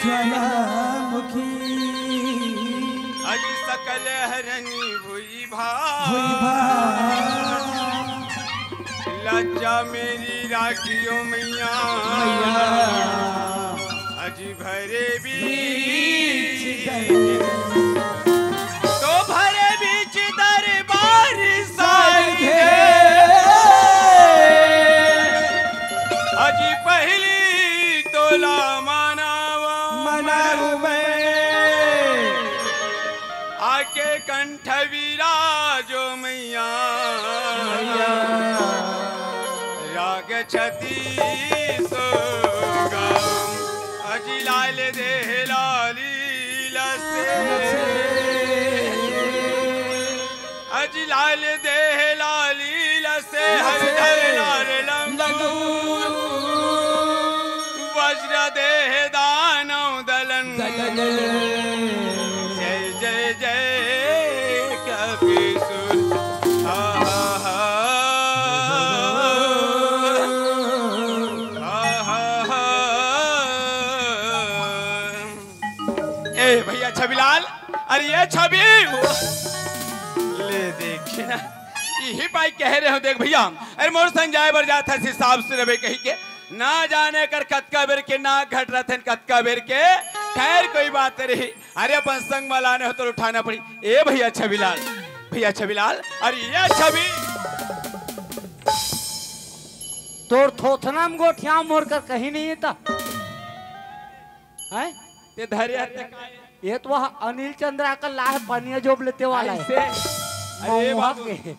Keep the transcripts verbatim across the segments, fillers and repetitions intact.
ज्वालामुखी। अजी सकल हरनी भुई भा। भुई भा। लज्जा मेरी राखियो मैया। मैया। अजी भरे बीच बीच दर। तो भरे बीच दरबार साज दे। अजी पहली तोला मनावा मनाऊ मैं। आके कंठ विराजो मैया। मैया। राग छत्तीसो गाऊं। अजी लाल देह लाली लसे। अजी लाल देह लाली लसे। हर धर लाल लंगू। वज्र देह दानव दलन। जय जय जय कपीसुर। हा, हा, हा। हा, हा, हा। ए भैया छबिलाल, अरे ये छबी, ले देख ना, यही पाई कह रहे हो, देख भैया, अरे मोर संग जाए बर जात हस हिसाब से रहे कही के, ना जाने कर कतका बेर के ना घट रथे, कतका बेर के, खैर कोई बात नहीं। अरे अपन संग में लाने हो तो उठाना पड़ी। ए भैया छबिलाल, भैया छबिलाल, अरे ये छबी। तोर थोथना में गोठिया मोर कर कहीं नहीं था। हैं? ते धरे हते काय? ये तो वह अनिल चंद्राकर ला है, पनिया जोब लेते वाला है। ऐसे? अरे महुआ बाबू। के।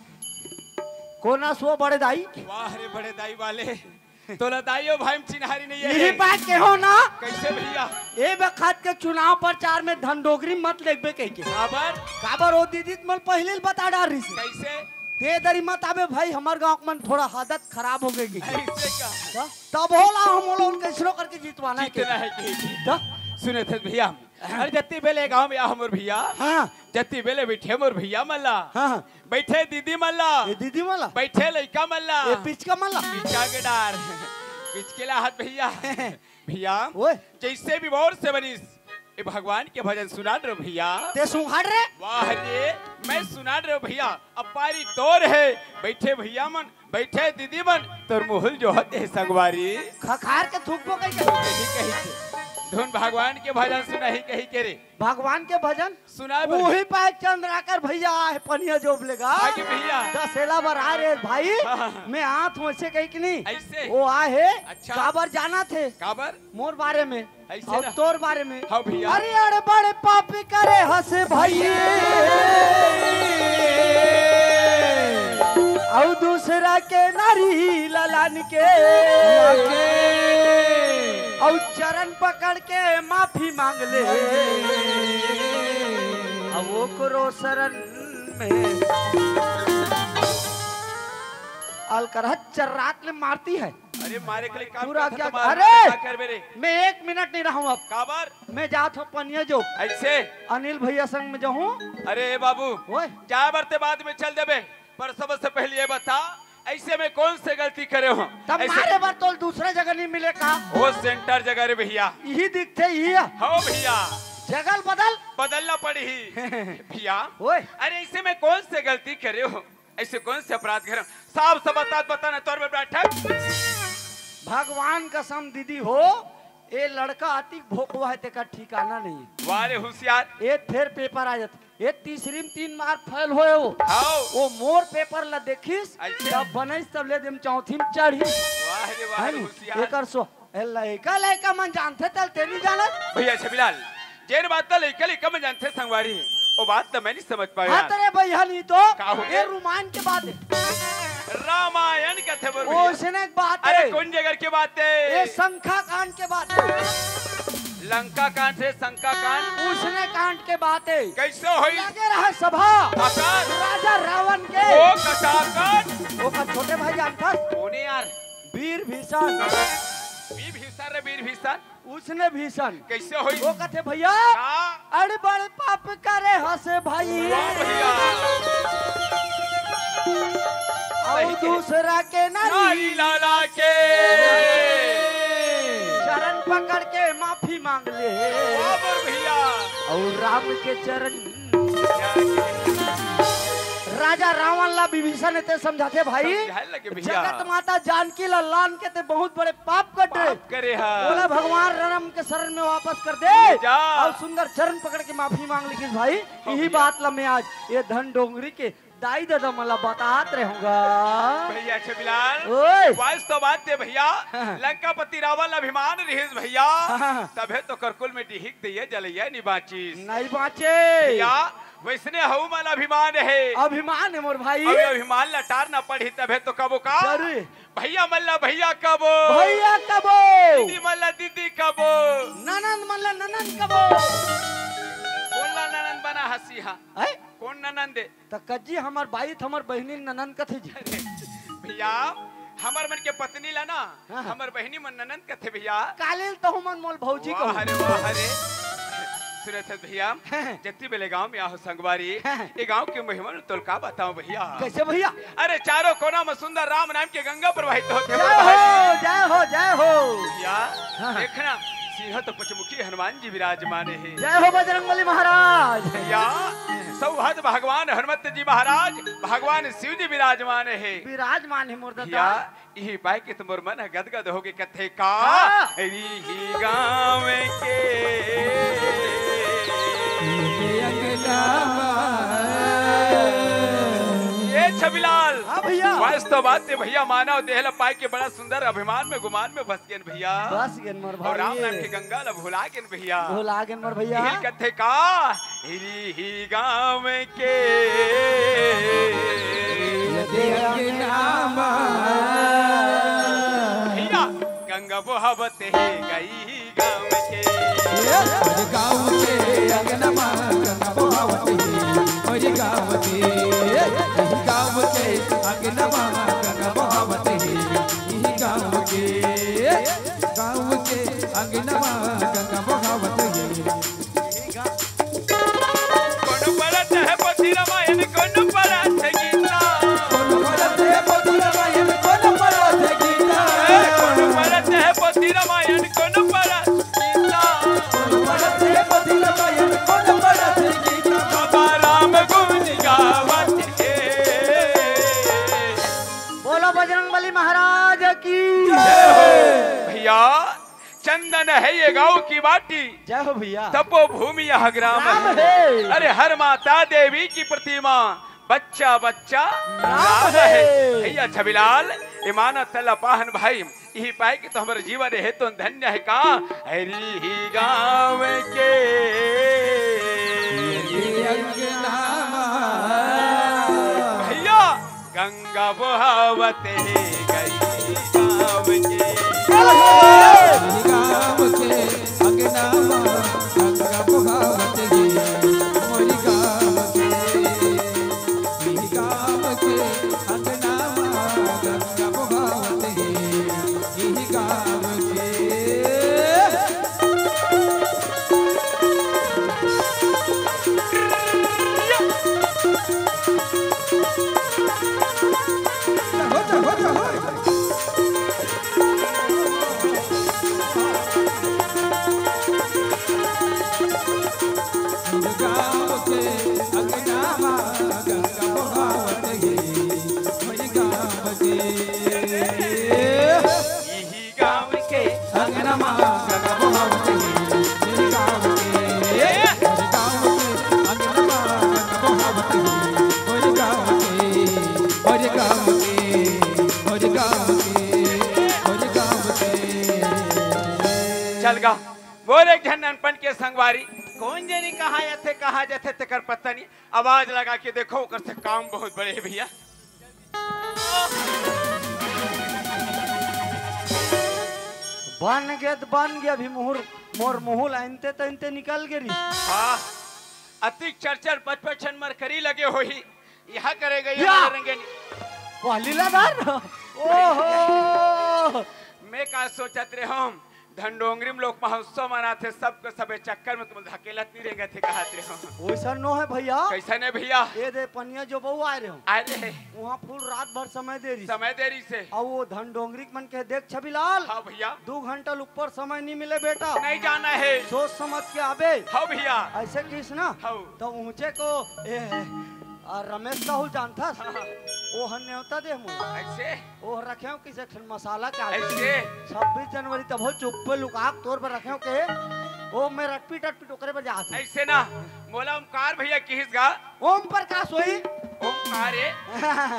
कोना सो बड़े दाई? वाह रे बड़े दाई वाले। तोला दाई हो भाई में चिन्हारी नहीं है। यही बात के हो ना। कैसे भैया? ए बखत के चुनाव प्रचार में धन डोगरी मत लेबे कह के। काबर? काबर ओ दीदी त मन पहले ही बता डार रही से। कैसे? ते दरी मत आबे भाई, हमार गांव के मन थोड़ा हालत खराब हो गई की। ऐसे का? त-, तब होला हम लोग कैसनो करके जीतवाना है जीतना के। है कि? त? सुने थे भैया, अरे जत्ती बेले गांव में आ हमर भैया, हाँ। जत्ती बेले बैठे मोर भैया मल्ला, हाँ, हाँ। बैठे दीदी मल्ला, ये दीदी मल्ला, बैठे लइका मल्ला, ये पिचका मल्ला। पिचका के डार, पिचके ला हाथ भैया। भैया, ओए। जैसे भी मोर से बनिस, ए भगवान के भजन सुनात रहो भैया। ते सुहाड़ रे। वाह रे, मैं सुनात रहो भैया। अपारी तोर है, बैठे भैया मन, बैठे दीदी मन, तोर मुहुल जोहत हे संगवारी। खखार के थूकबो कही के। कही, कही के। धुन भगवान के भजन सुनाही कही के रे। भगवान के भजन? सुना भाई। वही पाए चंद्राकर भैया आहे पनिया जोब लेगा। आगे भैया। दसेला बर आ रे भाई। हाँ, हाँ, हाँ। मैं आत हूँ ऐसे कही कि नहीं? ऐसे? वो आहे। अच्छा। काबर जाना थे? काबर? मोर बारे में। ऐसे अउ ना। तोर बारे में। हाँ भैया। अरे अड़बड़ पाप करे हस भाई। अउ दूसरा के नारी ललान के। अउ चरण पकड़ के माफी मांग ले। अब ओकरो शरण में। अलकरहा चर्रात ले मारती है। अरे मारे के लिए काम पूरा करता क्या? तुम्हारा अरे! क्या कर मेरे? मैं एक मिनट नहीं रहूं अब। काबर? मैं जात हूँ पनिया जोब। ऐसे? अनिल भैया संग में जाऊँ। अरे बाबू, ओए। जाए बर ते बाद में चल देबे, पर सबसे पहले ये बता, ऐसे में कौन से गलती करे हो? तब ऐसे मारे बर तो दूसरा जगह नहीं मिले का? वो सेंटर जगह रे भैया। यही दिखते ही है। हो भैया। जगह बदल। बदलना पड़ी ही। भैया। ओए। अरे ऐसे में कौन से गलती करे हो? ऐसे कौन से अपराध करे हो? साफ साफ बता, बता ना, तोर में बैठक। भगवान कसम दीदी हो, ए लड़का अतिक भोकवा है, तेकर ठिकाना नहीं है। वाह रे होशियार। ए फेर पेपर आ जात। ए तीसरी में तीन मार फेल होए हो। हाओ। वो मोर पेपर ला देखिस, ऐसे? तब बनइस, तब ले देम चौथी में चढ़ी। वाह रे वाह है रे नी? होशियार। एकर सो, ए लइका, लइका मन जानथे, तल ते नहीं जानत। भैया छबिलाल, जेन बात ला लइका, लइका मन जानथे संगवारी, वो बात ला मैं नहीं समझ पाया। हाँ, तेरे भैया नहीं तो, का हो ए गया? रुमान के बात है। रामायण कथे बर भैया। ओसने एक बात अरे है। कौन जगह के बात है? ये शंखा कांड के बात है। लंका कांड से शंका कांड। उसने कांड के बात है। कैसे होई? लगे रहा सभा। आकाश। राजा रावण के। ओ कटाकट। ओकर छोटे भाई जानथस? कौन है यार? वीर भीषण। वीर भीषण रे, वीर भीषण। उसने भीषण। कैसे होई? वो कथे भैया। का? अड़बड़ पाप करे हस भाई। वाह भैया। और सही के। दूसरा के नारी। नारी लाला के। चरण पकड़ के माफी मांग ले। वाह मोर भैया। अउ राम के चरण। राजा रावण ला विभीषण एते समझाथे भाई, समझाए लगे भैया। जगत माता जानकी ला लान के ते बहुत बड़े पाप कर डरे। पाप करे हा। बोला भगवान राम के शरण में वापस कर दे। ले जा। अउ सुंदर चरण पकड़ के माफी मांग ले कहिस भाई। हाँ यही भैया। बात ला मैं आज ये धन डोंगरी के दाई ददा मन ला बतात रहूंगा। भैया छबिलाल, ओए। वास्तव बात हे भैया, हाँ। लंकापति रावण ला अभिमान रिहिस भैया, हाँ। तभे तो ओकर कुल में डिहिक दइया जलइया नइ बाँचिस। नइ बाँचे। भैया, वइसने हमू मन ला अभिमान हे। अभिमान हे मोर भाई। अभी अभिमान ला टारना पड़ही तभे तो कबो का। जरूर। भैया मन ला भैया कबो। भैया कबो। दीदी मन ला दीदी कबो। ननंद मन ला ननंद कबो। कोन ला ननंद बना हसी हा? हैं? कोन ननंद हे? त कज्जी हमर बाई त हमर बहिनी ननंद कथे जी। अरे, भैया, हमर मन के पत्नी ला ना, हाँ, हाँ। हमर बहिनी मन ननंद कथे भैया। काले ल तहू मन मोल भौजी वाह कहू। रे, वाह रे। सुनत हस भैया, हाँ, हाँ। जत्ती बेले गाँव में आहो संगवारी, हाँ, हाँ। ये गाँव के महिमा ल तोल का बताओ भैया। कैसे भैया? अरे, चारों कोना में सुंदर राम नाम के गंगा प्रवाहित होत हे जय मोर भाई। हो, जय हो, जय हो। भैया, हाँ, हाँ। देखना, सिंह तो पचमुखी हनुमान जी विराजमान हे। जय हो बजरंगबली महाराज। भैया, सौहद भगवान हनुमत जी महाराज, भगवान शिव जी विराजमान हे। विराजमान हे मोर दादा। भैया, इही पाय के त मोर मन ह गदगद होगे कथे का? का? रिही गाँव के। ये छबिलाल। हाँ भैया। वास्तव बात हे भैया, मानव देह ल पाय के बड़ा सुंदर अभिमान में गुमान में फंस गेन भैया। बस गेन मोर अउ राम भाई। नाम के गंगा ल भुला गेन भैया। भुला गेन मोर भैया। इही ल कथे का? रिही गाँव के। ये अंगना मा। भैया, गंगा बोहावत हे गई गाँव के। ये हर गाँव के अंगना मा गंगा बोहावत हे, हर गाँव के, यही गाँव के अंगना मा गंगा बोहावत हे, यही गाँव के, गाँव के अंगना मा गंगा बोहावत हे। कोनो पढ़त हे पोथी रामायण, कोनो पढ़त हे गीता। कोनो पढ़त हे पोथी रामायण, कोनो पढ़त हे गीता। ए, कोनो पढ़त हे पोथी रामायण, कोनो पढ़त गीता। कोनो पढ़त हे पोथी रामायण, कोनो पढ़त हे गीता। बाबा राम गुण गावत हे। बोलो बजरंग बली महाराज की जय हो। भैया, चंदन हे ये गाँव की माटी, जय हो भैया। तपोभूमि यह ग्राम हे। हे। अरे हर माता देवी की प्रतिमा, बच्चा बच्चा राम राम हे। हे। भैया छबिलाल, ईमान तला पाहन भाई, इही पाय के तो हमर जीवन हे तो धन्य हे का। हरी गाँव के ये अंगना मा। भैया, गंगा बोहावत हे गई गाँव के। गाँव के अंगना मा गंगा बोहावत हे मोरी गाँव के। गाँव के अंगना मा गंगा बोहावत हे गाँव के। गाँव के अंगना मा गंगा बोहावत हे, मोर गाँव के। मोर गाँव के अंगना मा गंगा बोहावत हे, मोर गाँव के, मोर गाँव के, मोर गाँव के, मोर गाँव के। चल गा, मोर एक झन ननपन के संगवारी, कोन जनी कहाँ आथे, कहाँ जाथे, तेकर पता नहीं। आवाज लगा के देखो, ओकर से काम बहुत बड़े हे भैया। बन गे त बन गे, अभी मुहुर, मोर मुहूँ ला अइनते तइनते निकल गे रही। हाँ, अतिक चरचर पचपचन मरकरी लगे होही, यहाँ करे गई या। हमारे रंगेनी। पहली ला बार? ओहो। मैं का सोचत रहे हूँ, धन डोंगरी में लोग महोत्सव मनाथे, सबके सबे चक्कर में तुम धकेलत नहीं रेंगत हे, कहत रहे हो। वैसा नो है भैया। कैसा नहीं भैया? ये दे पनिया जो बहू आए रहे हो। अरे। वहाँ फुल रात भर समय दे रही। समय दे रही से। और वो धन डोंगरी मन के देख छबीलाल। हाँ भैया। दो घंटा ऊपर समय नहीं मिले बेटा। नहीं जाना है। सोच समझ के आबे। हाँ भैया। ऐसे किस ना। हाँ। तो ऊंचे को, ए, आ, रमेश साहू जानथस? हाँ। वो हर न्योता दे मोला। ऐसे? वो रखे हो किसे ठन मसाला का। ऐसे? छब्बीस जनवरी तब हो चुप पे लुकाक तोर पर रखे हो के। वो मैं रटपी टटपी टोकरे पर जात हूँ। ऐसे ना, मोला ओमकार भैया किहिस गा। ओम प्रकाश होई। ओमकार है।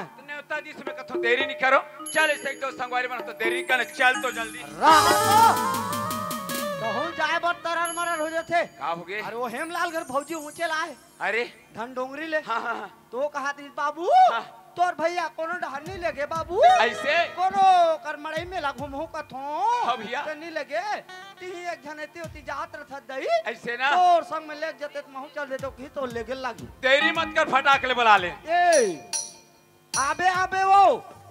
तो न्योता दिस में कथो देरी नहीं करो। चल, ऐसे तो संगवारी बन तो देरी कर, चल तो जल्दी। रहा तो। कहूँ जाए बर तरर मरर हो जाथे। का हो गे? अरे वो हेमलाल घर भौजी ऊंचे लाए। अरे। धन डोंगरी ले। हाँ, हाँ, हाँ। तो कहा दिस बाबू, हाँ। तोर भैया कोनो डहर नहीं लेगे बाबू। ऐसे? कोनो कर मड़ई मेला घूमहू कथो। हाँ भैया। तो नहीं लेगे। तिही एक झन एती ओती जात रहत दई। ऐसे ना? तोर संग में लेग जते त महू चल देतो की तो लेगे लागी। देरी मत कर, फटाक ले बुला ले। ए, आबे, आबे वो,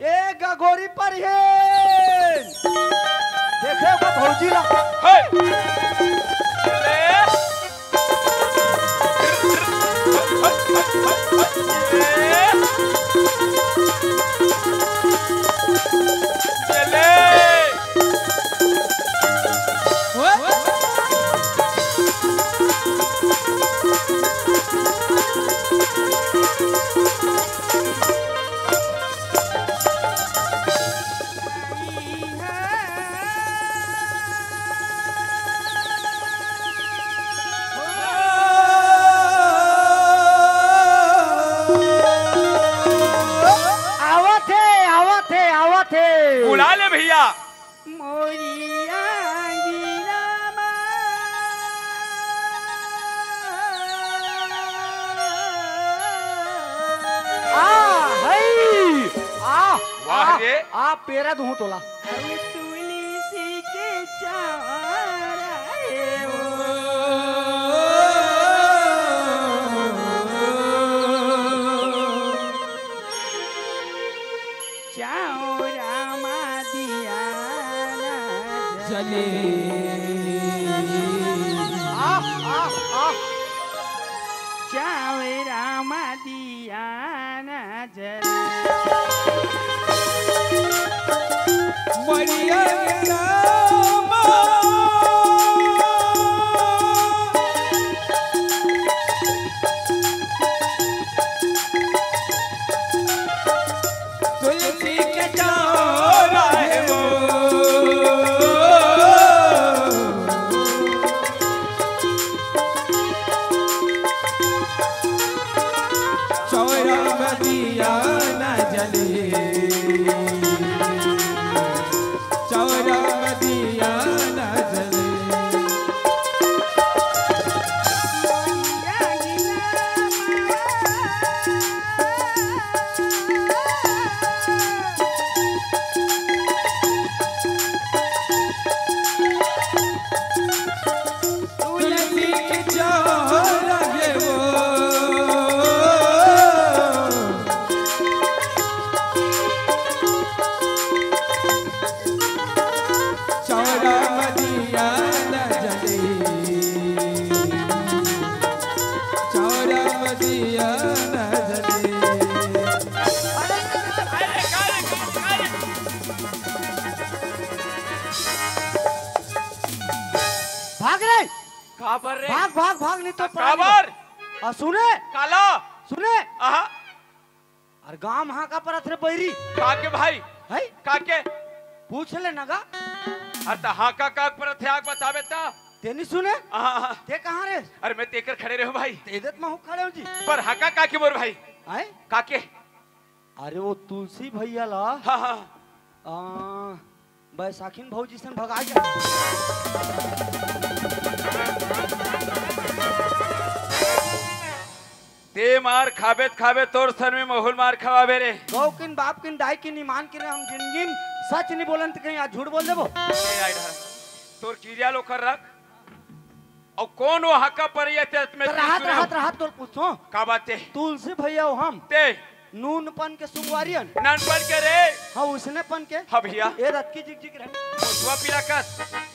ए गगोरी पर हे। देखे ओकर भौजी ला। हे। ले। ले। आवत हे, आवत हे, आवत हे। बुला ले भैया। मोरिया गिरा मा। आ, हई, आ, वाह आ, रे। आ, पेरा दूँ तोला। अउ तुलसी के चारा हे ओ। चाउरा मा दिया ना जले। आह, आह, आह। चाउरा मा दिया ना जले। मरिया रामा। तुलसी के चारा हे वो। चाउरा मा दिया ना जले। चाउरा मा दिया ना जले। तुलसी के चारा हे वो। चाउरा मा दिया ना जले। चाउरा मा दिया ना जले। अरे, अरे, अरे, अरे। भाग रे। काबर रे? भाग, भाग, भाग, नहीं तो पड़ा काबर? नहीं। आ, सुने? काला? सुने? आहा। अरे गाँव में हाका परत रे बैरी। काके भाई? है? काके? पूछ ले ना गा। अरे त हाका का परत हे, आग बताबे त। ते नहीं सुने? आहा। ते कहाँ रे? अरे मैं तेकर खड़े रहो भाई। ते देत महू खड़े हो जी। पर हाका काके मोर भाई? आए? काके? अरे वो तुलसी भैया ला। हाँ, हाँ। आ, बैसाखिन भौजी सन भगा गया। ते मार खाबे त खाबे, तोर सन में महू ल मार खवाबे रे। गौ किन, बाप किन, दाई किन, ईमान किन, हम जिंदगी में सच नहीं बोलन त कहीं आज झूठ बोल देबो। ए, आई डहर। तोर किरिया ल ओकर रख। अउ कौन वो हाका परिया ते में तो राहत, राहत, राहत तोर पूछो। का बात हे? तुलसी भैया हो हम। ते नून पन के सुंगवारियन। नून पन के रे। हाँ, उसने पन के। हाँ भैया। ए रतकी जिक जिक रहन। मुसवा पीला कस,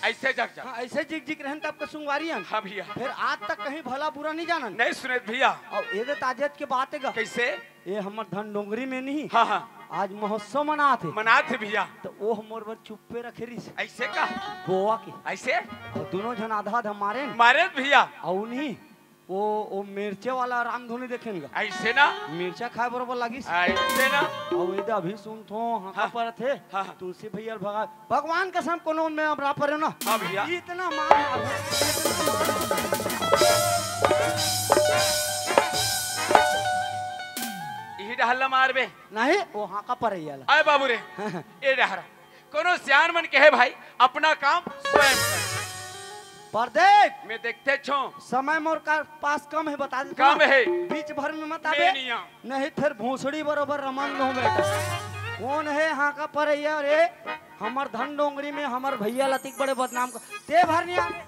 ऐसे जग जग। हाँ, ऐसे जिक जिक रहन तब के सुंगवारियन। हाँ भैया। फिर आज तक कहीं भला बुरा नहीं जानन। नहीं सुने भैया। अउ ए दे ताजत के बात हे गा। कैसे? ए हमर धन डोंगरी में नहीं। हाँ, हाँ। आज महोत्सव मनात हे। मनात हे भैया। त ओ मोर बर चुप्पे रखे रहिस। ऐसे का? गोवा के। ऐसे? अउ दुनों झन आधा आधा मारेन। मारेन भैया। अउ नहीं, ओ, ओ मिर्चे वाला रामधुनी देखेन गा। ऐसे ना? मिर्चा खाए बरोबर लागिस। ऐसे ना? अउ ए दे अभी सुनथों, हाँ, हाँ। परत हे। हाँ, हाँ। तुलसी भैया भगा, भगवान कसम कोनो में अब रा परे ना। हाँ भैया। इतना मार मार। इही डहर ला मारबे। नहीं, ओ हाँका परइया ला। अरे बाबू रे, ए डहर। कोनो सियान मन कहे भाई, अपना काम स्वयं कर। परदीप! मैं देखते छो। समय मोर का पास कम हे, बता देथों। कम हे। बीच भर में मत आबे। नहीं फिर भोसड़ी बरोबर रमन दो बेटा। कोन हे हाँका परइया रे? हमर धन डोंगरी में हमर भैया ल अतिक बड़े बदनाम कर, ते भर नहीं आबे।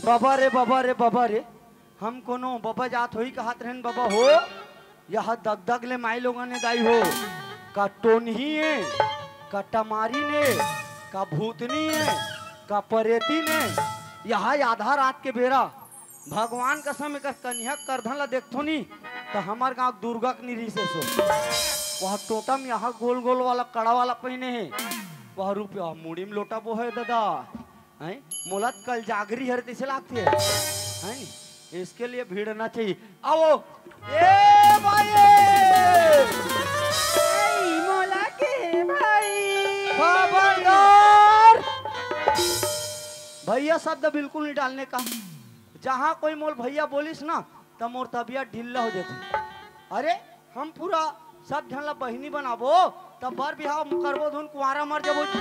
बबा रे, बबा रे, बबा रे, हम कोनो बबा जात होही कहत रहेन बबा हो। यह दगदग ले माई लोगन ने दाई हो, का टोनही ए, का टमारी ने, का भूतनी ए, का परेती ने, यह आधा रात के बेरा भगवान कसम एकर कनिहा करधन ला देखथो नी, त हमर गांव दुर्गा के निरी से सो। वह टोटम यह गोल गोल वाला कड़ा वाला पहिने हे, वह रुपया मुड़ी में लोटा बोहे ददा। हैं? मोला त कल जागरी हरे तइसे लागथे। हैं? इसके लिए भिड़ना चाहिए। आओ। ए भाई! ए, मोला के भाई! खबरदार! भैया शब्द बिल्कुल नहीं डालने का। जहाँ कोई मोल भैया बोलिस ना, त मोर तबियत ढिल्ला हो जाथे। अरे, हम पूरा सब झन ला बहिनी बनाबो, त बर बिहाव करबो धुन कुंवारा मर जाबो जी।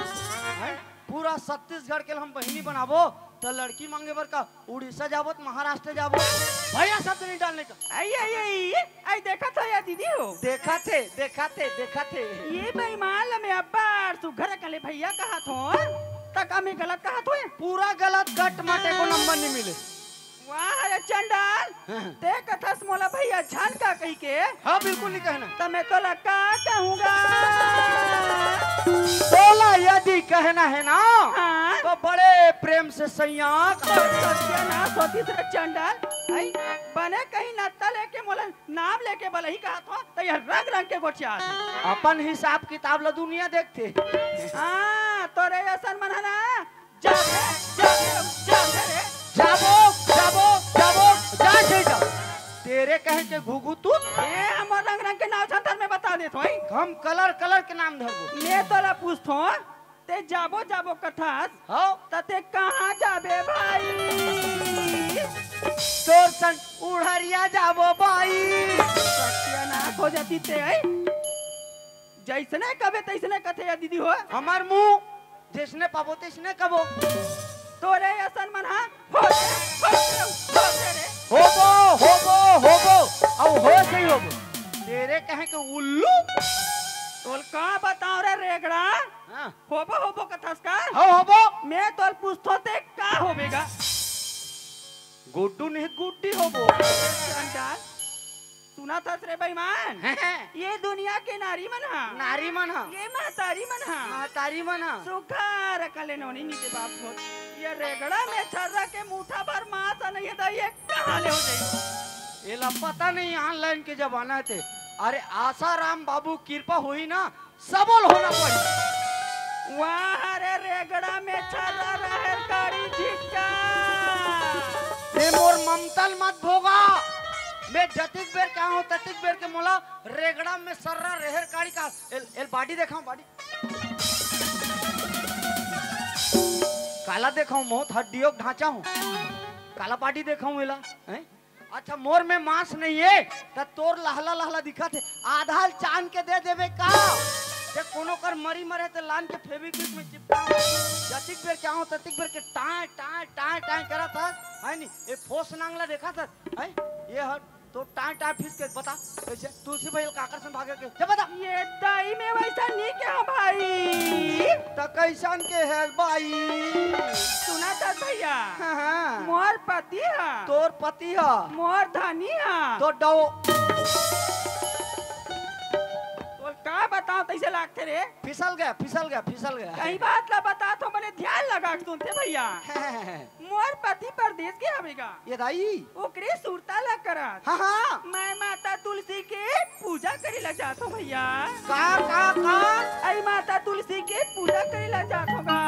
हैं? पूरा छत्तीसगढ़ के हम बहिनी बनाबो, त लड़की मांगे बर का उड़ीसा जाबो, त महाराष्ट्र जाबो। भैया शब्द नहीं डालने का। आई, आई, आई, आई देखत हो या दीदी हो? देखत हे, देखत हे, देखत हे। ये बेईमान ल मैं अब्बड़ सुघर कले भैया कहत हो, त का मैं गलत कहत हो? पूरा गलत, गट माटे को नंबर नहीं मिले। वाह रे चंडाल, हाँ। ते कथस मोला भैया झन का कही के? हाँ, बिल्कुल नहीं कहना। त मैं तोला का कहूँगा? तोला यदि कहना हे ना, हाँ। त बड़े प्रेम से सैया। तो सत्यानाश होतिस रे चंडाल। आई, बने कहीं नत्ता लेके मोला नाम लेके बलही कहत हो, त यह रंग रंग के गोठियात हे। अपन हिसाब किताब ला दुनिया देखथे। हाँ, तोरे असन मन हे ना, जाबे, जाबे, जाबे रे। जाबो, जाबो, जाबो, जा छे जाओ। तेरे कहे के घुघु तू? ए, हमर रंग रंग के नाव छंतर में बता देत होई। हम कलर कलर के नाम धरबो। मैं तोला पूछथों, ते जाबो जाबो कथस, हाँ। त ते कहाँ जाबे भाई? तोर संग उड़हरिया जाबो भाई। सत्यानाश हो जातिस ते, आई। जैसने कबे तैसने कथे या दीदी हो। हमर मुंह जैसने पाबो तैसने कबो। तोरे असन मन हा होबे, होबे, होबे रे। होबो, होबो, होबो। अउ हो सही होबो। तेरे कहे के उल्लू। तोल का बताओ रे रेगड़ा? हाँ। होबो, होबो कथस का? हो, होबो। मैं तोल पूछथों ते का होबे गा? गुड्डू नहीं गुड्डी होबो। चंडाल। सुनत हस रे बेईमान? हैं? ये दुनिया के नारी मन हा। नारी मन हा। ये महतारी मन हा। महतारी मन हा। सुघर कले नोनी नीचे बाप हो। ये रेगड़ा में छर्रा के मुठा भर मांस नहीं हे त ये कहाँ ले हो जाई? एला पता नहीं online के जमाना हे ते। अरे आसाराम बाबू कृपा होही ना, सबल होना पड़ी। वाह रे रेगड़ा में छर्रा रहेर काड़ी झिक्का। ते मोर ममता ल मत भोगा। मैं जतिक बेर कहा हूँ, ततिक बेर के मोला रेगड़ा में छर्रा रहेर काड़ी का। एल, एल body देखाऊं, body। काला देखाऊं, मौत हड्डियों के ढांचा हूँ। काला body देखाऊं एला, हैं? अच्छा, मोर में मांस नहीं हे, त तोर लहला लहला दिखत हे, आधा ल चान के दे देबे का? ते कोनो कर मरी मरे त लान के Fevikwik में चिपका। जतिक बेर के आऊं, ततिक बेर के टाय, टाय, टाय, टाय करत हस, है नी? ए फोस नांगला देखत हस, है? ये हर तो टाय टाय फिस के बता, कैसे तुलसी भैया काकर संग भागे के, जा बता। ये दाई में वैसा नहीं के हो भाई। त कैसन के है बाई? सुना त भैया। हाँ, हाँ। मोर पति हा। तोर पति हा। मोर धनी हा। तो डो। तो का बताओ, तैसे लागथे रे? फिसल गया, फिसल गया, फिसल गया। कहीं बात ला बता तो बने ध्यान लगा के सुनते भैया। मोर पति परदेस गे हवे गा। ये दाई। ओकरे सुरता ला करत। हाँ, हाँ। मैं माता तुलसी के पूजा करे ला जात हूँ भैया। का, का, का? अई माता तुलसी के पूजा करे ला जात हूँ गा।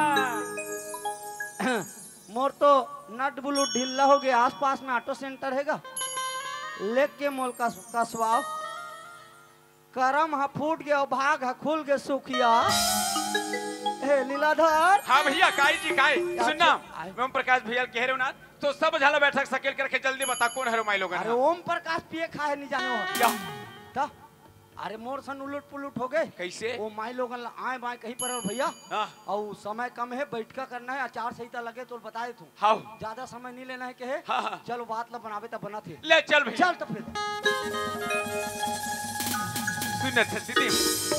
मोर तो नट बुलट ढिल्ला हो गया, आसपास में ऑटो सेंटर है गा। लेके मोल कस-, कसवाओ। करम ह फूट गे अउ भाग ह खुल गे सुखिया। हे लीलाधर। हाँ भैया, काई जी, काई? अच्छा, सुन ना, आए। मैं ओम प्रकाश भैया ल कहे रहे ना, तो सब झला बैठक सकेल के रखे, जल्दी बता, कौन हरो माई लोगन अरे ह? ओम प्रकाश पिए खाए नहीं जाने हो। क्या? त? अरे मोर सन उलट पुलट हो गए। कैसे? वो माई लोगन ला आए बाए कहीं पर भैया। हाँ। अउ समय कम है, बैठका करना है, आचार संहिता लगे तो बता देथूं। हाव। ज्यादा समय नहीं लेना है कहे। हाँ, हाँ। चलो बात ला बनावे त बनाथे। ले चल भैया। चल तो फिर। सुनत हस दीदी,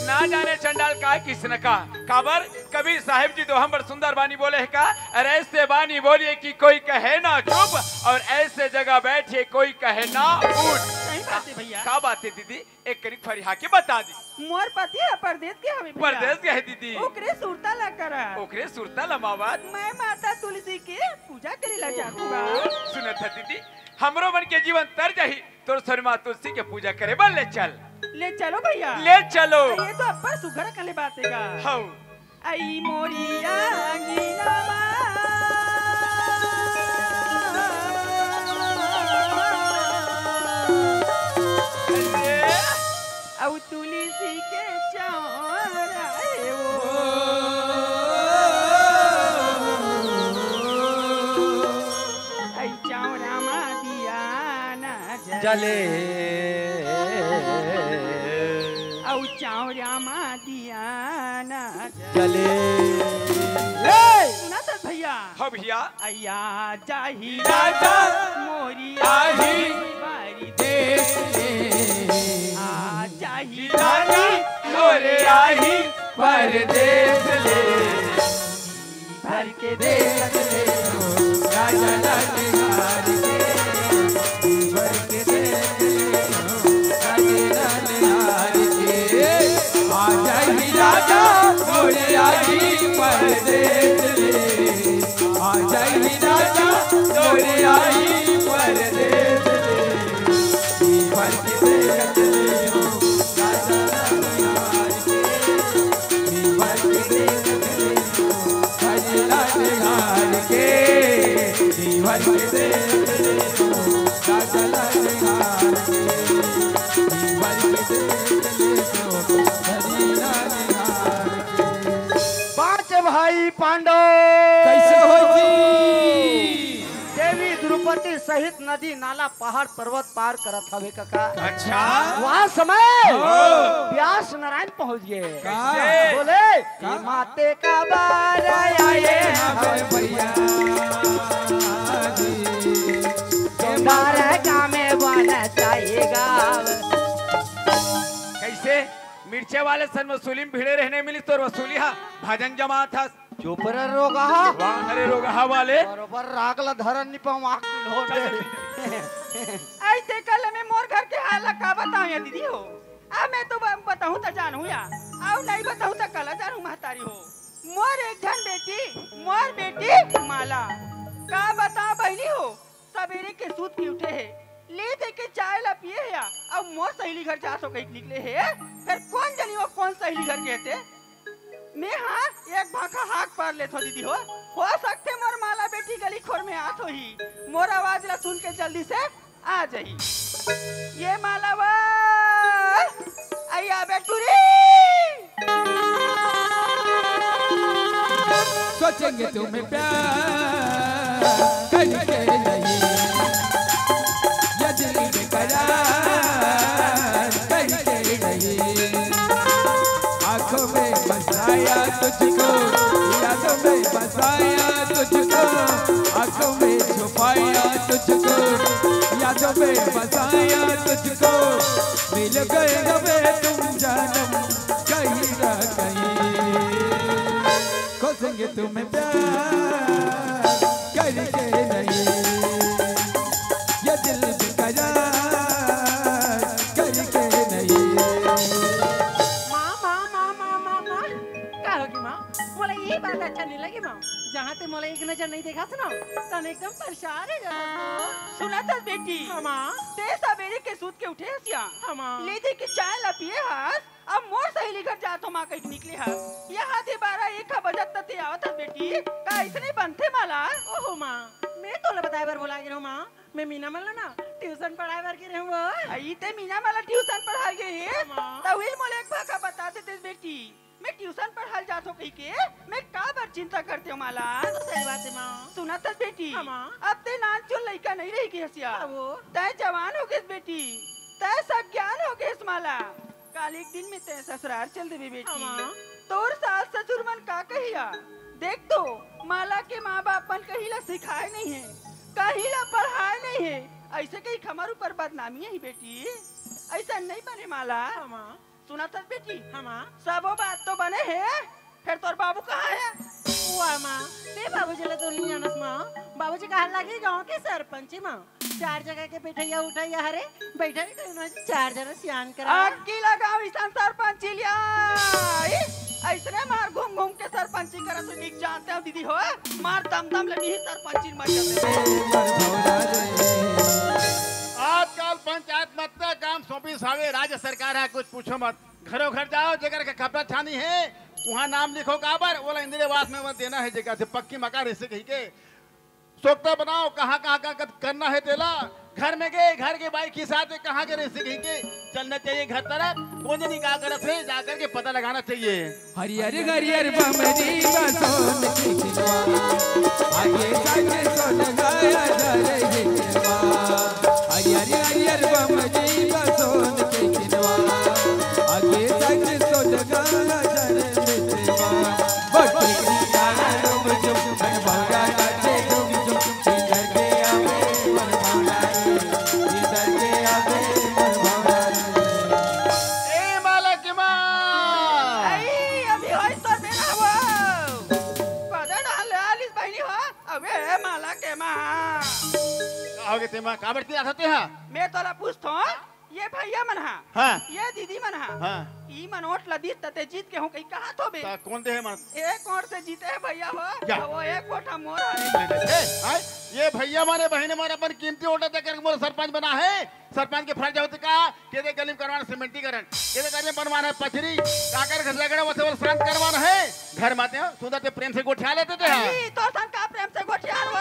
ना जाने चंडाल का किसन का, काबर कबीर साहिब जी तो हम बड़ सुंदर बानी बोले है का, अरे ऐसे बानी बोलिए कि कोई कहे ना चुप, और ऐसे जगह बैठिए कोई कहे ना उठ। सही बात है भैया। का बात है दीदी? एक कनिक फरिहा के बता दी। मोर पति ह परदेस गे हवे भैया। परदेस गे हे दीदी। ओकरे सुरता ला करत। ओकरे सुरता ला मावत। मैं माता तुलसी के पूजा करे ला जात हूँ गा। सुनत ह दीदी, हमरो मन के जीवन तर जाही, तोर सोनमा तुलसी के पूजा करे बर ले चल। ले चलो भैया। ले चलो। ये तो अब्बड़ सुघर कले बात हे गा। हौ। अई मोरी अंगनवा। अउ तुलसी के चौरा ए ओ। अई चौरा मा दिया ना जले। अउ चौरा मा दिया ना जले। ए! सुना त भैया। हाँ भैया। अइया जाही राजा मोरी आही बारी देश ले। आ जाही राजा मोरे आही परदेस ले। भर के देख ले हो राजा लाल हार के। भर के देख ले हो राजा लाल हार के। आ जाही राजा मोरे आही परदेस ले। आ जाही राजा मोरे आही परदेस ले। भर के देख ले हो राजा लाल हार के। भर के देख ले हो राजा लाल हार के। जीवन के देख ले तो राजा लाल हार के। जीवन के देख ले तो हरी लाल हार के। पांच भाई पांडव। कैसे हो जी? देवी द्रौपदी सहित नदी नाला पहाड़ पर्वत पार करत हवे कका। अच्छा। वहाँ समय ओ। व्यास नारायण पहुँच गए। कैसे? बोले, का? माते का बार आए हवे भैया। बार का में बन चाहिएगा। कैसे? मिर्चे वाले सन वसूली में भिड़े रहने मिली तोर वसूली हा भजन जमात हस। चुप रे रोगहा। वाह रे रोगहा वाले। बरोबर राग ला धरन नि पाऊँ, आँख में लोट चल, दे। चल, चल। ऐसे कल में मोर घर के हाल ला का बताऊँ या दीदी हो। अब मैं तो ब-, बताऊँ त जानहू या, अउ नहीं बताऊँ त कला जानहू महतारी हो। मोर एक झन बेटी, मोर बेटी माला, का बताऊँ बहिनी हो, सबेरे के सूत के उठे हे, ले दे के चाय ला पिए हे या, अउ मोर सहेली घर जा सो कहिके निकले हे। फेर कोन जनी वो कोन सहेली घर के हे ते? मैं हाँ एक भाखा हाक पार लेथो दीदी हो। हो सकथे मोर माला बेटी गली खोर में आत होही, मोर आवाज ला सुन के जल्दी से आ जाही। ये माला वा, अइया बेटू रे। सोचेंगे तुम्हें प्यार करके नहीं, ये दिल में करार करके नहीं। आंखों में बसाया तुझको, यादों में बसाया तुझको, आंखों में छुपाया तुझको, यादों में बसाया तुझको, मिल गए हमें तुम जानम, कहीं ना कहीं खोजेंगे तुम्हें प्यार करके नहीं, ये दिल बेकरार करके नहीं। माँ, माँ, माँ, माँ, माँ, माँ, का होगे माँ? मोला ये बात अच्छा नहीं लगे माँ। जहाँ ते मोला एक नजर नहीं देखास ना, तन एकदम परेशान हो जाता। सुनत हस बेटी? हाँ माँ। ते सबेरे के सूत के उठे हस या? हाँ माँ। ले दे के चाय ला पिए हस, अब मोर सहेली घर जात हो माँ कहिके निकले हस। यहाँ दे बारह एक बजत त ते आवत हस बेटी, का अइसने बनथे माला? ओहो माँ, मैं तोला बताए बर भुला गे रहूँ माँ, मैं मीना मन ला ना ट्यूशन पढ़ाए बर गे रहूँ वो। अई ते मीना मन ला ट्यूशन पढ़ाए गे हे? हाँ माँ। त उहिल मोला एक भाखा बता देतेस बेटी। मैं ट्यूशन पढ़ाल जात हो कहिके मैं का बर चिंता करते हो माला? तो सही बात है माँ। सुनत हस बेटी? हाँ माँ। अब ते नानचुन लइका नहीं रह गे हस या। हाँ वो। तै जवान हो गेस बेटी, तै सज्ञान हो गेस माला। काल एक दिन में तै ससुरार चल देबे बेटी। हाँ माँ। तोर सास ससुर मन का कहिया? देख तो, माला के माँ बाप मन कहीं ला सिखाए नहीं है, कहीं ला पढ़ाए नहीं है, अइसे कहिके हमर ऊपर बदनामी है बेटी। अइसन नहीं बने माला। हाँ माँ। सुनत हस बेटी? हाँ माँ। सबो बात तो बने हे, फेर तोर बाबू कहाँ हे? वाह माँ, ते बाबूजी ला तो नहीं जानस माँ। बाबूजी कहाँ लगे गाँव के सरपंची माँ। चार जगह के बैठैया उठैया हरे, बैठे भी कहीं ना चार जगह सियान करा। अक्की लगाओ इसन सरपंची लिया। ई, अइसने मार घूम घूम के सरपंची करत हो कि जानते हो दीदी हो, मार दम दम ले भी सरपंची मर जाते। आजकल पंचायत मतलब काम सौंपिस हावे राज्य सरकार हे, कुछ पूछो मत। घरों घर जाओ, जेकर के कपड़ा छानी हे, उहाँ नाम लिखो काबर, ओला इंदिरा आवास में मत देना हे, जेकर से पक्की मकान रहिसे कहिके। सोचता बनाओ, कहाँ, कहाँ, कहाँ, कहाँ करना हे तेला। घर में गे, घर के बाई खिसाथे, कहाँ के रहिसे कहिके। चलना चाहिए घर तरफ, कोन जनी का करत हे, जाकर के पता लगाना चाहिए। हरियर हरियर बमरी बसोन के किनवा, आगे सागे सोन गाया जरे हिनवा। हरियर हरियर बमरी बसोन के किनवा, आगे सागे सोन गाया जरे हिनवा। बोल टिकरी काला डुम डुम, मन भौरा नाचे डुम डुम। इधर के आवे मोर भौरा रे, इधर के आवे मोर भौरा रे। ए माला के माँ। आई, अभी होइस तोर बेरा हवो। कदा डाल ले आलिस बहिनी हो? अबे ए माला के माँ। का होगे ते माँ? काबर चिल्लात हस ते हा? मैं तोला पूछथों, ये भैया मन हा, हाँ। ये दीदी मन हा, हाँ। ई मन ओट ला दिस त ते जीत गे हो कहिके कहत होबे। त कोन दे हे मन? एक ओट से जीते हे भैया हो, या। वो एक ओट हा मोर हरे। ए, आय, ये भैया मन, बहिनी मन अपन कीमती ओट ला दे करके मोर सरपंच बना हे। सरपंच के फर्ज होथे का? केदे गली में करवाना सीमेंटीकरण, केदे गली में बनवाना हे पचरी, काकर के झगड़ा होथे वो शांत करवाना हे। घर में आते हो, सुंदर से प्रेम से गोठिया लेते थे। अरे, तोर सन का प्रेम से गोठिया हो?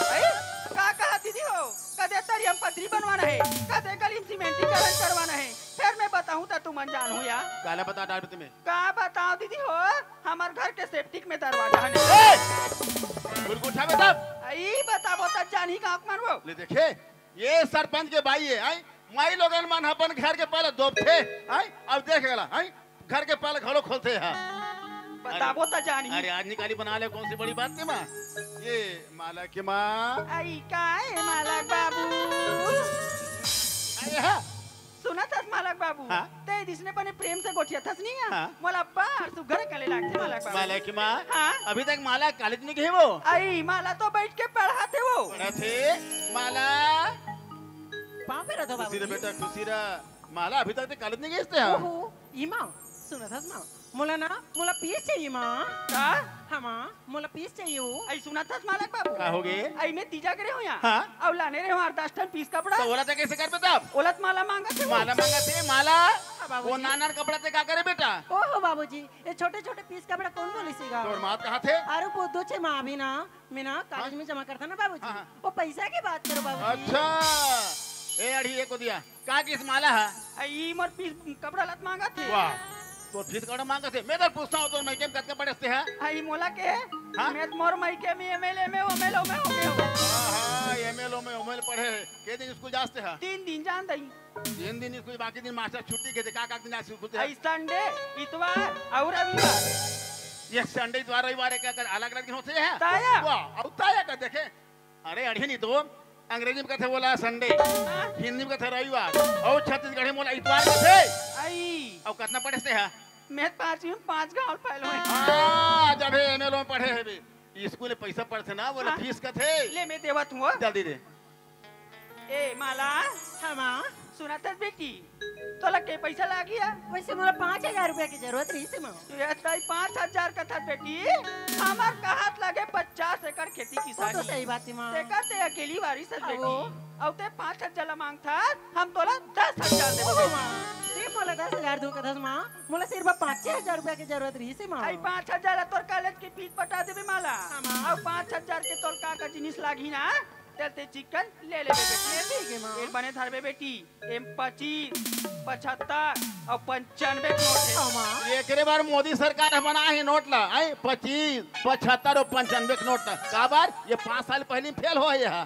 अरे, का कहा दीदी हो? कदे तरिया म पथरी बनवाना हे, कदे गली म सीमेंटीकरण करवाना हे। फेर मैं बताहूँ त तुमन जानहू या। काला बता डारबे तुमन? का बताओ दीदी हो, हमर घर के सेप्टिक में दरवाजा हे। ए! गुलगुठा में तब। अई बताबो त जानही गाँव के मनबो। ले देखे, ये सरपंच के बाई हे, आई? माई लोगन मन अपन घर के पहले दोबथे, आई? अब देख गला, आई? घर के पहले घलो खोलथे हा। बताबो त जानही। अरे आज निकाली बना ले, कौन सी बड़ी बात के माँ? ये माला के माँ। आई का हे मालक बाबू? अरे हाँ। सुनत हस मालक बाबू? हाँ? ते जिसने बने प्रेम से गोठियाथस नहीं है? हाँ। मोला बार सुघर कले लागथे मालक बाबू। माला के माँ। हाँ? अभी तक माला कॉलेज नहीं गई वो? आई माला तो बैठ के पढ़ाथे वो। पढ़ाथे? माला। पाँव पे रह दो खुशी रे बाबूजी। बेटा, खुशी रे। माला अभी तक ते कॉलेज नहीं गई इसते हाँ? ओहो, ई माँ, सुनत हस माँ, मोला ना, मोला पीस चाहिए माँ। का? हाँ माँ, मोला पीस चाहिए हो। आई सुनत हस मालक बाबू? का होगे? आई मैं तीजा करे हो यहाँ। हाँ? अउ लाने रहे हो आठ दस ठन पीस कपड़ा। त ओला ते कैसे करबे तब? ओला त माला मांगत हे वो। माला मांगत हे, माला। हाँ, बाबूजी। वो नान नान कपड़ा ते का करे बेटा? ओहो बाबूजी, ये छोटे छोटे पीस कपड़ा कौन बोलिस हे गा? तोर माँ कहाथे? अरे वो दो छे माँ भी ना, मैं ना कॉलेज हाँ? में जमा करता ना बाबूजी। हाँ, हाँ। वो पैसा की बात करो बाबूजी। अच्छा, ए अड़ी एको दिया। का किस माला हा? आ, ई मोर पीस कपड़ा लत मांगत हे। वाह, तोर फीस कपड़ा मांगत हे। मैं तो पूछता हूँ, तोर मइके में कतका पढ़े हस ते हा? आ, ई मोला के? हाँ? मैं तो मोर मइके में एमएलए में, ओमेल, ओमे, ओमे हो। हाँ, हाँ, एमएलए में, ओमेल पढ़े हे। के दिन स्कूल जास ते हा? तीन दिन जान दई। तीन दिन स्कूल, बाकी दिन मास्टर छुट्टी के दे, का, का दिन आज स्कूल ते हा? आई संडे, इतवार अउ रविवार। ये संडे, इतवार, रविवार एक, एक अलग, अलग दिन होथे हा? ताया। वाह, अउ ताया का देखे? अरे अड़े नहीं तो, अंग्रेजी में कथे ओला संडे, हाँ। हिंदी में कथे रविवार, अउ छत्तीसगढ़ी में ओला इतवार कथे। आई। अउ कतना पढ़े हस तेहा? मैं पाँचवीं में पाँच गांव फेल होए। हाँ, जब हे एमएलओ में पढ़े हे बे। स्कूल में पैसा पड़थे ना, ओला हाँ। फीस कथे। ले, मैं देवत हूँ। जल्दी दे। ए, माला। हाँ, माँ। सुनत हस बेटी, तोला के पैसा लागी हे? वइसे मोला पाँच हजार रुपया के जरूरत रहिस हे, माँ। तू ये ताई पाँच हजार कथस बेटी, हमर कहत लगे पचास एकड़ खेती वो किसानी। तो सही बात हे, माँ। तेकर ते अकेली वारिस हस हाँ, बेटी। वो। अउ ते पाँच हजार ला मांगथस, हम तोला दस हजार देबो ओहो, बेटी। माँ। ते मोला दस हजार दो कथस, माँ। मोला सिर्फ पाँचे हजार रुपया के जरूरत रहिस हे, माँ। आई पाँच हजार ला तोर कॉलेज के फीस पटा देबे माला। हाँ, माँ। अउ पाँच हजार के तोर का का जिनिस लागही ना, तेला ते चिक्कन ले लेबे बेटी। ठीक हे, माँ। एक बने धरबे बेटी, एम पच्चीस, पचहत्तर अउ पंचानबे के नोट हे। हाँ, माँ। एकरे बर मोदी सरकार ह बनाए हे नोट ला, आई पच्चीस, पचहत्तर अउ पंचानबे के नोट ला। काबर? ये पाँच साल पहिली फेल होए हे।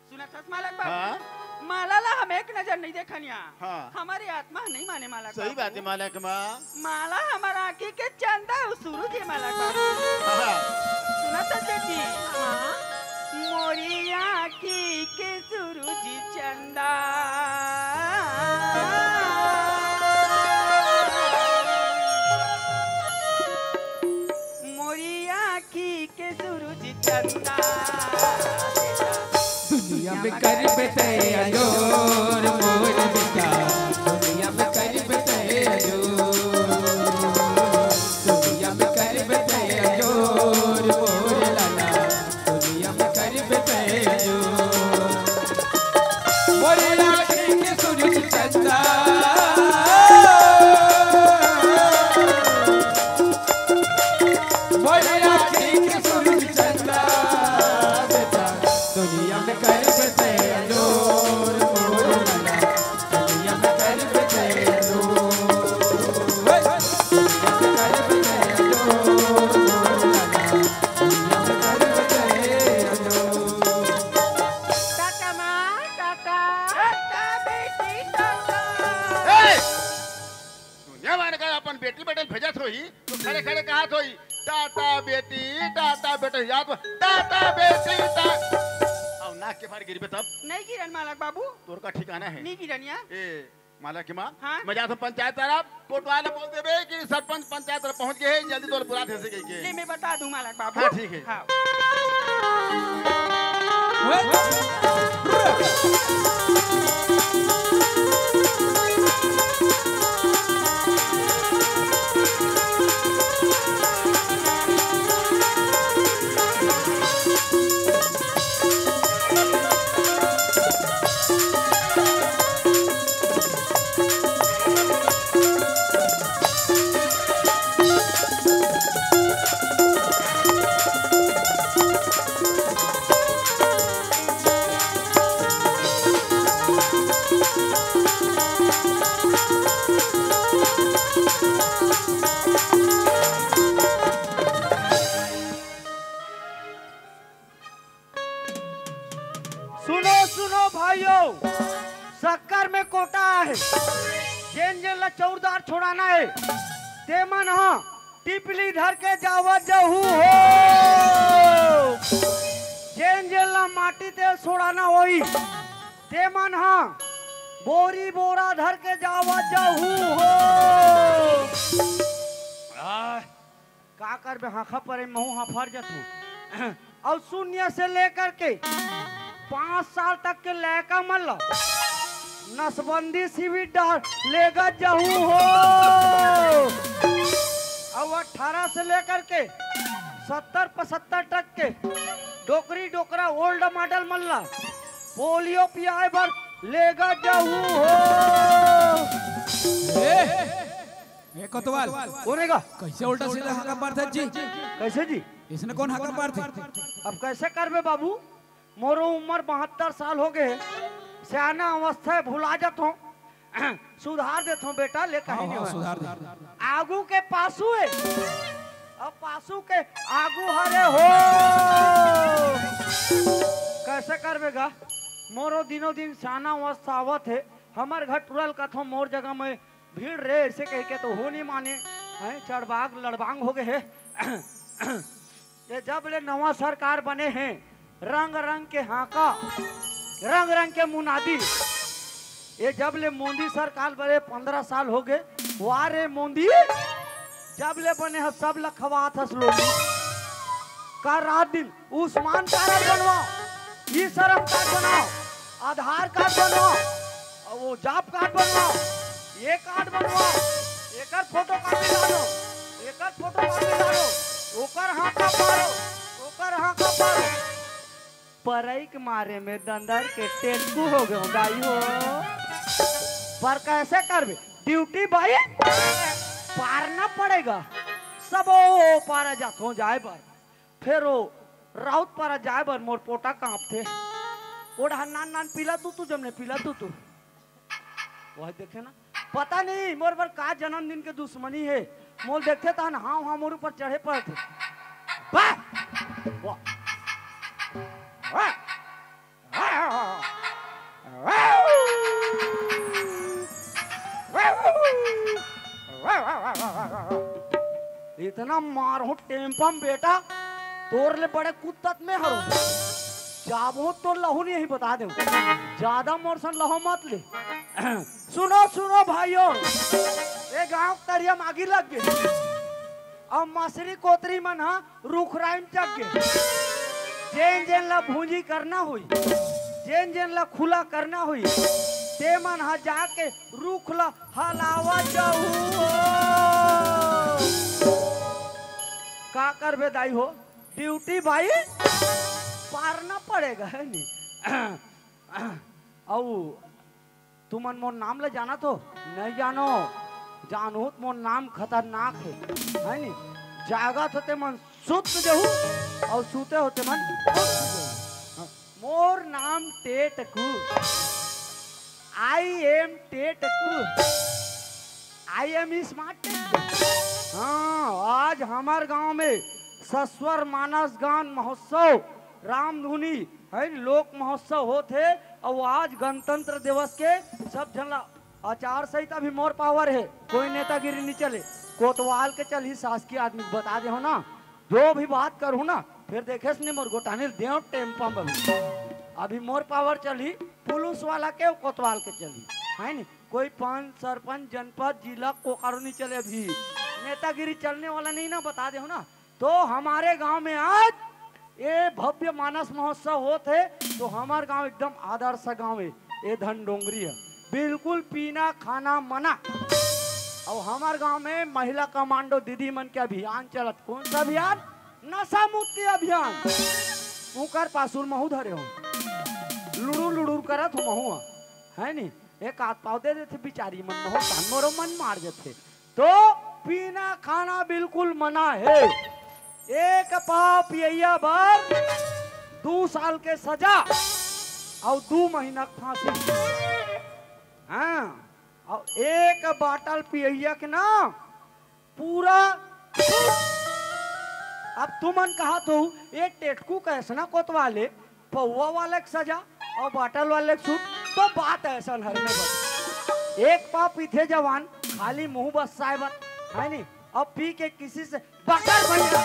सुनत हस मालक बाबू? हाँ? माला ला हम एक नजर नइ देखन या। हाँ। हमर आत्मा नइ माने मालक सही बाबू। बात हे मालक माँ। माला हमर आँखी के चंदा अउ सूरज हे मालक बाबू। हाँ। सुनत हस बेटी? हाँ। मोरी आँखी के सूरज चंदा। मोरी आँखी के सूरज चंदा। दुनिया में करबे ते अजोर मोर बेटा, दुनिया में करबे ते अजोर, दुनिया में करबे ते अजोर मोर लाला, दुनिया में करबे ते अजोर। मोरी आँखी के सूरज चंदा, मोरी आँखी के सूरज चंदा, बेटा, दुनिया में करबे ते अजोर मोर लाला, दुनिया में करबे ते अजोर, दुनिया में करबे ते अजोर मोर लाला, दुनिया में करबे ते अजोर। टाटा माँ, टाटा। टाटा बेटी, टाटा। ए! दुनिया भर के अपन बेटी बेटा ल भेजत होही, त खड़े खड़े कहत होही, "टाटा बेटी, टाटा बेटा," याद हो, "टाटा बेटी, टा-," अउ नाक के भार गिरबे तब? नइ गिरन मालक बाबू। तोर का ठिकाना हे? नइ गिरन या। ए, मालक के माँ, हाँ? मैं जात हूँ पंचायत तरफ, कोटवार ला बोल देबे कि सरपंच पंचायत तरफ पहुँच गे हे, जल्दी तोर बुलात हे से कहिके। ले, मैं बता दूँ मालक बाबू। हाँ, ठीक हे। हाँ। सुनो, सुनो भाइयों, सक्कर में कोटा हे। जेन जेन ला चौरदार छोड़ाना हे, ते मन ह टिपली धर के जावत जाहू हो। जेन जेन ला माटी तेल छोड़ाना होही, ते मन ह बोरी बोरा धर के जावत जाहू हो। आह। का करबे, हाँखा परे महू हाँफर जथू। अउ शून्य से लेकर के पाँच साल तक के लइका मन ल नसबंदी शिविर डहर लेगत जाहू हो। अउ अठारह से लेकर के सत्तर पचहत्तर तक के डोकरी डोकरा old model मन ल पोलियो पियाए बर लेगत जाहू हो। ए, ए कोतवाल, कोन हे गा? कइसे उल्टा सीधा हाँका मारथस जी? कइसे जी? अइसने कोन हाँका मारथे? अब कइसे करबे बाबू, मोरो उमर बहत्तर साल हो गे हे, सियाना अवस्था हे, भुला जाथों। सुधार देथों बेटा, ले कहीं हाँ, नइ हाँ, होय। सुधार दे। आगू के पासू हे, अब पासू के आगू हरे हो। कइसे करबे गा, मोरो दिनों दिन सियाना अवस्था आवत हे, हमर घर टूरा ल कथों मोर जगह में भीड़ रे, अइसे कहिके त ओ नइ माने, हैं, चढ़बाग लड़बांग हो गे हे। ये जब ले नवा सरकार बने हे, रंग रंग के हाका, रंग रंग के मुनादी। ये जब ले मोदी सरकार बने पंद्रह साल हो गए, वाह रे मोदी, जब ले बने ह सब ल खवात हस लोग। का रात दिन उस्मान कारड बनवाओ, ई श्रम कार्ड बनाओ, आधार कार्ड बनवाओ, अउ वो जॉब कार्ड बनवाओ, ये कार्ड बनवाओ, एकर फोटो कॉपी डालो, एकर फोटो कॉपी डालो, ओकर हाका पारो, ओकर हाका पारो। परई के मारे में दंदर के टेटकू हो गयो दाई हो। पर कैसे करबे? ड्यूटी भाई पारना पड़ेगा। सबो पारा जात हो जाए बर, फेर वो राउत पारा जाए बर मोर पोटा कांपथे। ओढ़ा नान नान पीला तू, तू जमने पीला तू, तू। वह देखे ना, पता नहीं मोर बर का जन्मदिन के दुश्मनी है। मोल देखथे तहन हाँ हाँ मोर ऊपर चढ़े पड़थे। वाह! वाह! वाह! इतना मारहूं टेम्पम बेटा, तोर ले बड़े कुत्तत में हरो। जाबो तो लहू नहीं बता दे, ज्यादा मोर सन लहो मत ले। सुनो सुनो भाइयों, ए गांव तरिया मागी लग गए। अब मसरी कोतरी मन हा रुखराई म जग गे। जेन जेन ला भूंजी करना होई, जेन जेन ला खुला करना होई, ते मन हा जाके रुख ला हलावा जाहू। का करबे दाई हो, ड्यूटी भाई पारना पड़ेगा, है नी? अउ तुमन मोर नाम ल जानत हो? नहीं जानो। जानहू त मोर नाम खतरनाक हे, है नी? जागत होते मन सुत जहू अउ सुते होते मन उठ जहू। हाँ, मोर नाम Tetku. I am Tetku. I am smart Tetku. हाँ, आज हमर गांव में सस्वर मानस गान महोत्सव, रामधुनी है लोक महोत्सव होत हे। अउ आज गणतंत्र दिवस के सब झन ला आचार संहिता भी मोर पावर हे, कोई नेतागिरी नहीं चले। कोतवाल के चलही, शासकीय आदमी के बता दे हो ना, जो भी बात करूँ ना, फिर देखेस नहीं मोर गोटानी देव टेम्पा में भी। अभी मोर पावर चलही, पुलिस वाला के, कोतवाल के चलही, है नी? कोई पंच, सरपंच, जनपद, जिला, कोकारो नहीं चले अभी। नेतागिरी चलने वाला नहीं ना, बता दे हो ना। तो हमारे गांव में आज ये भव्य मानस महोत्सव होत हे, तो हमार गांव एकदम आदर्श गांव हे। ये धन डोंगरी हे, बिल्कुल पीना खाना मना। अउ हमार गांव में महिला कमांडो दीदी मन के अभियान चलत। कौन सा अभियान? नशा मुक्ति अभियान। उकर पासुर महू धरे हो, लुड़ुर लुड़ुर करत हो महू, है नी? एक आध पाव दे देथे बिचारी मन, महू तहन मोरो मन मार जथे। तो पीना खाना बिल्कुल मना हे। एक पाव पियैया बर दू साल के सजा अउ दू महीना के फांसी। हाँ, अउ एक बाटल पियैया के ना पूरा। अब तुमन कहत हो, ये टेटकू कैसना कोतवाले, पौवा वाले के सजा अउ बाटल वाले के सूट, तो बात ऐसन हर में बस। एक पाव पीथे जवान, खाली मुंह बस्साए बर, है नी? अब पी के किसी से बकर भैया,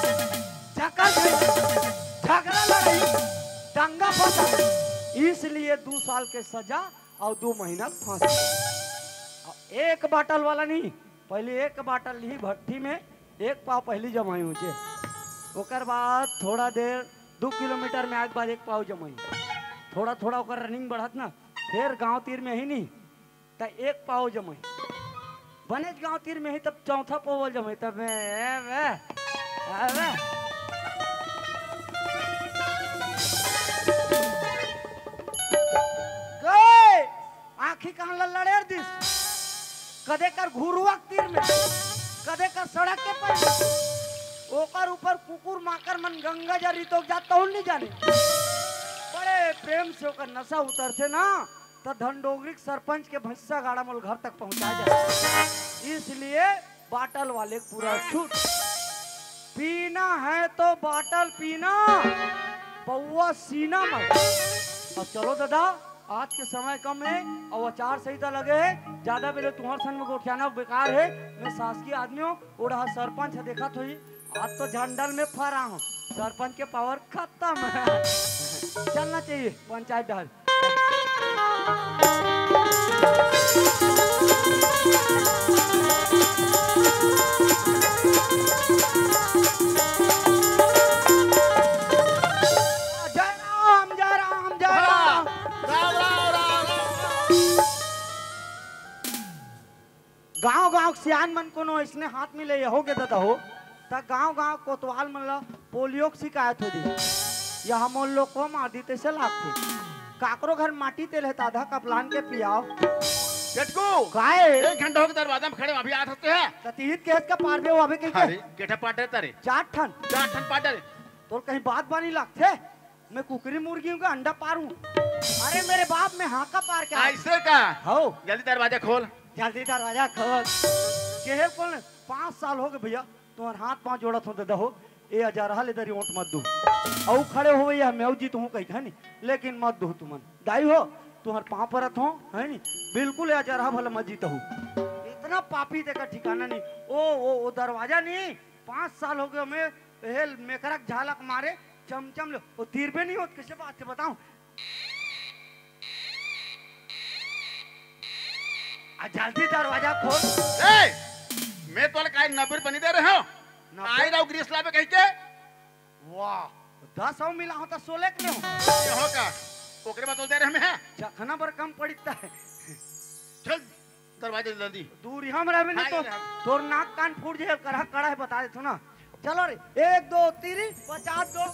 झकर भैया, झगड़ा लड़ाई, दंगा फसाद, इसलिए दू साल के सजा अउ दू महीना फांसी। अउ एक बाटल वाला नहीं, पहली एक बाटल लिही भट्ठी में, एक पाव पहली जमाई ऊंचे, ओकर बाद थोड़ा देर दू किलोमीटर में आए के बाद एक पाव जमाई, थोड़ा थोड़ा ओकर रनिंग बढ़त ना, फिर गांव तीर में ही नहीं त एक पाव जमाई, बनेच गांव तीर में ही तब चौथा पाव जमाई, तब ए, ए, अबे। गए आँखी कान ला लड़ेर दिस, कदे कर घुरुआ के तीर में, कदे कर सड़क के पर, ओकर ऊपर कुकुर माकर मन गंगा जरी तो जात तहुन नहीं जाने। बड़े प्रेम से ओकर नशा उतरथे ना, तो धन डोंगरी के सरपंच के भैंसा गाड़ा मोल घर तक पहुंचा जाए। इसलिए बाटल वाले के पूरा छूट। पीना है तो बाटल पीना, पौवा सीना में। अब चलो दादा, आज के समय कम है अउ आचार संहिता लगे है, ज्यादा बेले तुम्हार संग में गोठियाना बेकार है। मैं शासकीय आदमी हूँ, ओढ़ा सरपंच है, देखत होही, आज तो झंडल में फरा हूँ, सरपंच के पावर खत्म है। चलना चाहिए पंचायत डहर। जय राम, जय राम, जय राम। राम, राम, राम, राम। गांव गांव के सियान मन कोनो अइसने हाथ मिले यहो के ददा हो, त गांव गांव कोतवाल मन ल पोलियो के शिकायत हो जी। यह मोर लोग को माटी तैसे लागथे। काकरो घर माटी तेल है त आधा कपलान के पियाव। चटकू, काय? एक घंटा हो गया दरवाजा में खड़े, अभी आ सकते हैं? त तीहित के इसका पार दे, वो अभी कहीं के? अरे, गेठा पाट डरे तारे। चार ठन। चार ठन पाट डरे। तोर कहीं बात बानी लागथे? मैं कुकरी मुर्गी हूँ का अंडा पार हूँ? अरे मेरे बाप, मैं हाका पार के आया। ऐसे का? हो। जल्दी दरवाजा खोल। जल्दी दरवाजा खोल। केहे कौन? पाँच साल हो गए भैया, तुम्हार हाथ पाँव जोड़त हूँ ददा हो। ए अजरहा ले दरी ओंट मत दू। अउ खड़े होवे या मैं जीत हूँ कही है नी, लेकिन मत दू तुमन। दाई हो, तुम्हार पाँव परत हो, है नी? बिल्कुल ए अजरहा भला मत जीत हूँ। इतना पापी देखा ठिकाना नहीं। ओ, ओ, ओ दरवाजा नहीं, पाँच साल हो गए मैं हेल मेकरक झालक मारे, चमचम ले, वो तीर पे नहीं होत, कैसे बात है बताऊं? आ जल्दी दरवाजा खोल। ए, मैं तोला काय नब्बे रुपया नहीं दे रहे हो? नब्बे? आई रहो ग्रीस लावे कहीं के। वाह, दस हो मिला होता सोलह के ले हो। ये हो का? ओकरे बदल दे रहे मैं। चखना पर कम पड़ता है। चल, दरवाजा जल्दी। दूर ही हम रहबे ना हाँ, तो ये रहा। तोर नाक कान फूट जाए, कड़ा कड़ा है बता देथो ना। चलो रे, एक दो तीन, पचास दो।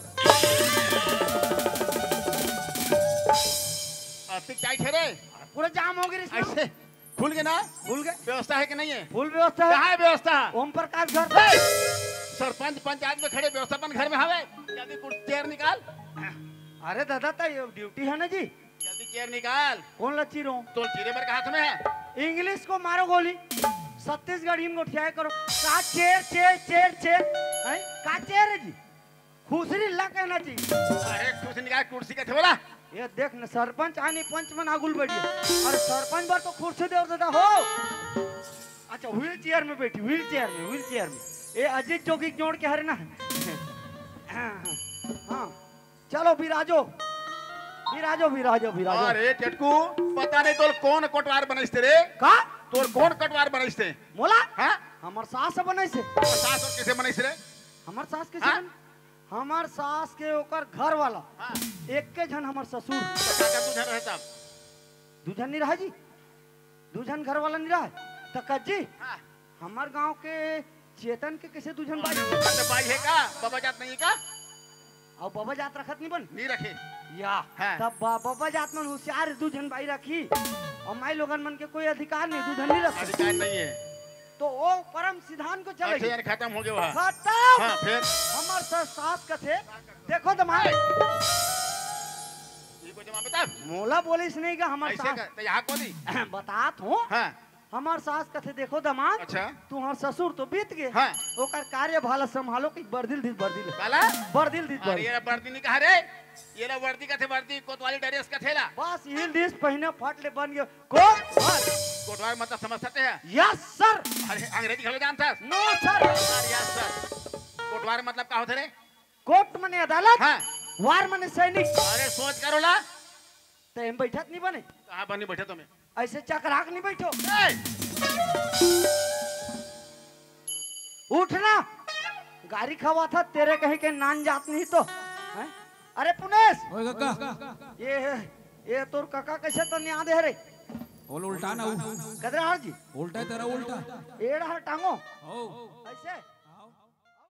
अतिक टाइट है रे। पूरा जाम हो गई रे इसमें। ऐसे खुल गए ना? खुल गए। व्यवस्था है कि नहीं है? फुल व्यवस्था है। कहाँ है व्यवस्था? ओम प्रकाश घर। ए! सरपंच पंचायत में खड़े, व्यवस्थापन घर में हवे। जल्दी कुर्सी चेयर निकाल। अरे दादा, तो ये ड्यूटी है ना जी। जल्दी चेयर निकाल। कौन ला चीरो? तो चीरे पर हाथ में है। इंग्लिश को मारो गोली, छत्तीसगढ़ी में गोठियाए करो। का चेयर, चेयर, चेयर, चेयर? हैं? का चेयर है जी? खुसरी ला कहना चाहिए। अरे खुसरी निकाल, कुर्सी का थोड़ा। ये देख न, सरपंच आनी पंच मन आगुल बैठिए। अरे सरपंच बर तो खुर्सी दे दादा हो। अच्छा, व्हील चेयर में बैठी, व्हील चेयर में, व्हील चेयर में। ये अजीत जोगी जोड़ के हरे ना। हाँ, हाँ, हाँ। चलो विराजो, विराजो, विराजो, विराजो। अरे चटकू, पता नहीं तोर कौन कोटवार बनाइस ते रे? का? तोर कौन कोटवार बनाइस ते? मोला? हाँ? हमर सास बनाइस हे। सास और कैसे बनाइस रे? हमर सास कैसे हाँ? बन-, हमर सास के ओकर घर वाला, हाँ। एक के झन हमर ससुर। तो का, का दू झन रहे तब? दू झन नहीं रहा जी। दू झन घर वाला नहीं रहा। त कज्जी, हाँ। हमर गांव के चेतन के कैसे दू झन बाई? अच्छा, बाई है का? बाबा जात नहीं है का? अउ बाबा जात रखत नहीं बन? नहीं रखे। या। हाँ। तब बा-, बाबा जात मन होशियार दू झन बाई रखी। अउ माई लोगन मन के कोई अधिकार नहीं, दू झन नहीं रखे। अधिकार नहीं है। तो वो परम सिद्धांत को चले। अच्छा, यार, खत्म हो गया वहाँ। खत्म। हाँ, फिर? हमर स-, सास कथे, देखो दमाद। ये कोई जमा बता। मोला बोलिस नहीं का हमर ऐसे सास। का, तो यहाँ को दी। बतात हूँ। हाँ। हमर सास कथे, "देखो दमाद, अच्छा। तुहर ससुर तो बीत गे। हाँ। ओकर कार्यभार संभालो कि बरदिल दिस बरदिल।" काला? बरदिल दिस अरे, बरदिल। ये बरदी नहीं कहा रे, ये ला वर्दी कथे, वर्दी, कोतवाली ड्रेस कथे ला। बस हिल दिस पहिने फट ले बन गयो। कोट, बस। कोटवार मतलब समझ सकते हैं? Yes sir। अरे, अंग्रेजी घलो जानता है? No sir। अरे, yes sir। कोटवार मतलब का होथे रे? कोट मने अदालत, हाँ। वार मने सैनिक। अरे, सोच करो ला। ते हम बैठत नहीं बने। कहाँ बनी बैठे तुम्हें? ऐसे चकरा के नहीं बैठो। ए! उठना, गारी खवा था तेरे कहीं के नान जात नहीं तो। हैं? अरे पुनेश, ओए कका। ये, ये तोर कका कैसे तो न्याद है रे? बोल उल्टा ना हो। कदरा हर जी? उल्टा है तेरा उल्टा। एड़ा हर टांगो। हो। ऐसे?